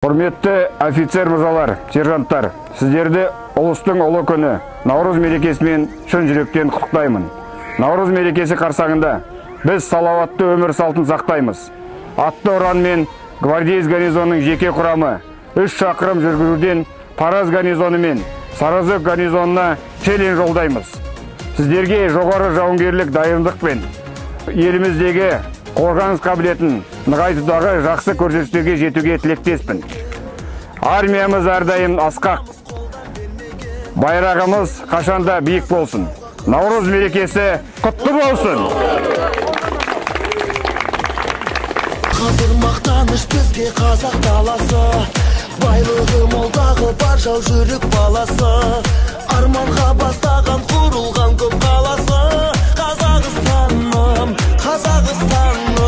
Құрметті офицер мырзалар, сержанттар, сіздерді ұлыстың ұлы күні Наурыз мерекесімен шын жүректен құттықтаймын. Наурыз мерекесі қарсаңында біз салауатты өмір салтын сақтаймыз. Атты ұран мен гвардеец гарнизонының жеке құрамы 3 шақырым жүргізуден Тараз гарнизоны мен Сарыөзек гарнизонына челлендж жолдаймыз. Сіздерге жоғары жауынгерлік дайындық пен еліміздегі қорғаныс қабілетін нығайтудағы жақсы көрсеткіштерге жетуге тілектеспін. Армиямыз әрдайым асқақ, байрағымыз қашанда биік болсын. Наурыз мерекесі құтты болсын! Қазір мақтаныш бізге қазақ даласы, байлығы молдағы бар жау жүрек баласы, арманға бастаған құрылған көп қаласы. Қазақстаным, Қазақстаным.